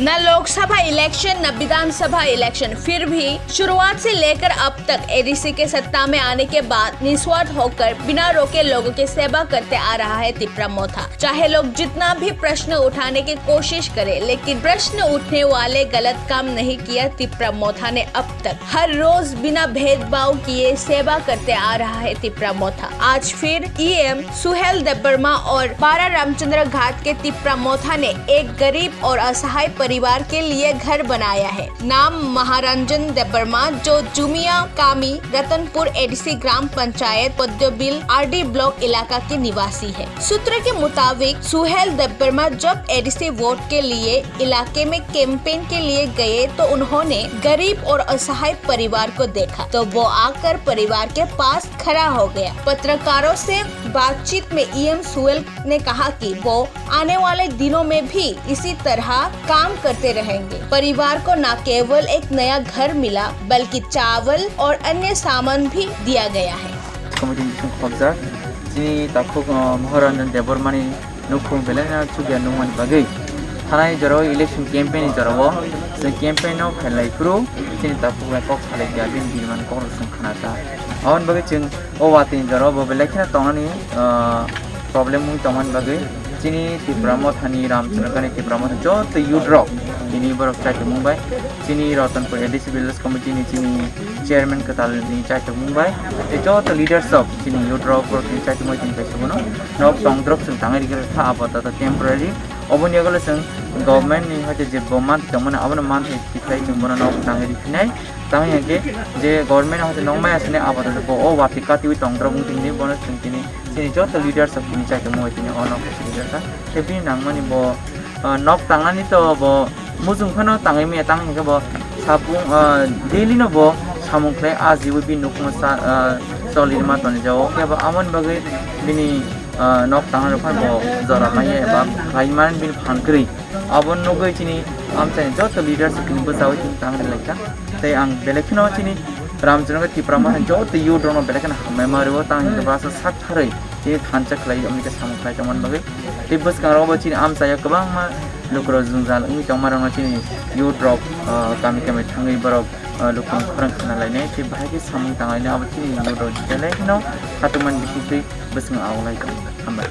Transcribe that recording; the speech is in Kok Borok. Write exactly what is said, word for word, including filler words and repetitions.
न लोकसभा इलेक्शन, न विधानसभा इलेक्शन, फिर भी शुरुआत से लेकर अब तक एडीसी के सत्ता में आने के बाद निस्वार्थ होकर बिना रोके लोगों की सेवा करते आ रहा है तिप्रा मोथा। चाहे लोग जितना भी प्रश्न उठाने की कोशिश करें, लेकिन प्रश्न उठने वाले गलत काम नहीं किया तिप्रा मोथा ने अब तक। हर रोज बिना भेदभाव किए सेवा करते आ रहा है तिप्रा मोथा। आज फिर ईएम सुहेल देबबर्मा और बारा रामचंद्र घाट के तिप्रा मोथा ने एक गरीब और असहाय परिवार के लिए घर बनाया है। नाम महारंजन देबबर्मा, जो जुमिया कामी, रतनपुर एडीसी ग्राम पंचायत, पद्योबिल, आरडी ब्लॉक इलाका के निवासी है। सूत्र के मुताबिक, सुहेल देबबर्मा जब एडीसी वोट के लिए इलाके में कैंपेन के लिए गए, तो उन्होंने गरीब और असहाय परिवार को देखा, तो वो आकर परिवार के पास खड़ा हो गया। पत्रकारों से बातचीत में ईएम सुहेल ने कहा कि वो आने वाले दिनों में भी इसी तरह काम करते रहेंगे। परिवार को न केवल एक नया घर मिला, बल्कि चावल और अन्य सामान भी दिया गया है। Committee ni bising khobjak chini takhuk, uh, Maharanjan Debbarma ni nukhung belai no chukya nungmani bagwi thanai jorao election campaign ni jorao chwng campaign no phailai phuru chini takhuk bai kok salai ya bini bini mani kok rok chwng khna kha. Aboni bagwi chwng o watwi ni jorao bo belai kheno tongnani, uh, problem wngwi tongmani bagwi chini Tipra Mothani, Ramchandra Gani Tipra Mothani joto youth rok tini borok chaitumung bai chini Ratanpur A D C Village Committee ni chini chairman kwtal ni chaitumung bai tei joto leaders rok chini youth rok borok tini chaitumung bai tini kaisa bono nok tong drop chwng tangwi rikha kha apato temporary. Oboni yagulo chwng government ni hoite je bo mantwi tongmani abono mantwi tikhlai chwng bono nok tangwi riphinai. Tangwi hwnkhe je government hoite nokmai aswkni apato bo o watwi katiwi tong drop wngtini bono chwng tini chini joto leaders rok tini chaitumung bai tini o nok tini rikha kha. Tei bini nangmani bo, ah, nok tangnani to bo mujung phano tangwi maya tang hinkhe bo sapung, ah, daily no bo samung khlai ajiwi bini nukhungo sa-, ah, choli rwma tonijao. Khe bo amoni bagwi bini, ah, nok tangna rok phano bo jora maya eba khlai mani bini phan kwrwi. Abo nugwi chini amchaini joto leaders rok tini bwchawi tini tangri laikha. Tei ang belai kheno chini Ramchandra Tipra Mothani joto youth rokno belai kheno hambai ma rwo tang hinkhe bwsa sak tharwi chini thansa khlai amni khe samung khlai tongmani bagwi. Tei bwskango bo chini amchaio kwbangma lukurok jwngjal wngwi tongmarokno chini youth rok, ah, kami kami thangwi borok, ah, lukurokni khorang khna lainai tei bahai khe samung tang lainai abo chini youth rok belai kheno khatungmani bisingtwi bwskango aok lai tongo. Hambai.